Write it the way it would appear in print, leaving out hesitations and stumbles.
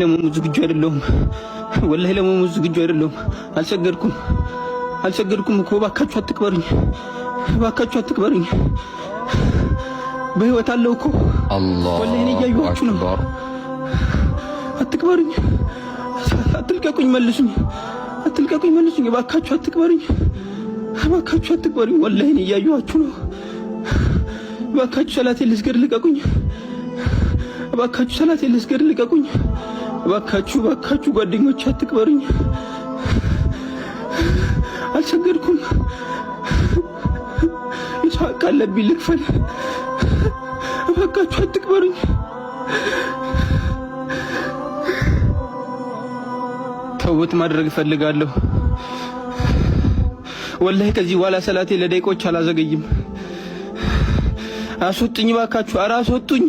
ለመሞት ዝግጁ አይደለሁም። ወላሂ ለመሞት ዝግጁ አይደለሁም። አልሰገድኩም አልሰገድኩም እኮ። እባካችሁ አትቅበሩኝ፣ እባካችሁ አትቅበሩኝ። በህይወት አለሁ እኮ። ወላሂ እኔ አላሁ እያየኋችሁ ነው። አክበር። አትቅበሩኝ፣ አትልቀቁኝ፣ መልሱኝ፣ አትልቀቁኝ፣ መልሱኝ። እባካችሁ አትቅበሩኝ፣ እባካችሁ አትቅበሩኝ። ወላሂ እኔ እያየኋችሁ ነው። እባካችሁ ሰላቴን ልስገድ፣ ልቀቁኝ። እባካችሁ ሰላቴን ልስገድ፣ ልቀቁኝ። እባካችሁ እባካችሁ ጓደኞች አትቅበሩኝ። አልሰገድኩም። የሰው ሐቅ አለብኝ ልክፈል። እባካችሁ አትቅበሩኝ። ተውበት ማድረግ እፈልጋለሁ። ወላሂ ከዚህ በኋላ ሰላቴ ለደቂቆች አላዘገይም። አስወጡኝ እባካችሁ፣ ኧረ አስወጡኝ።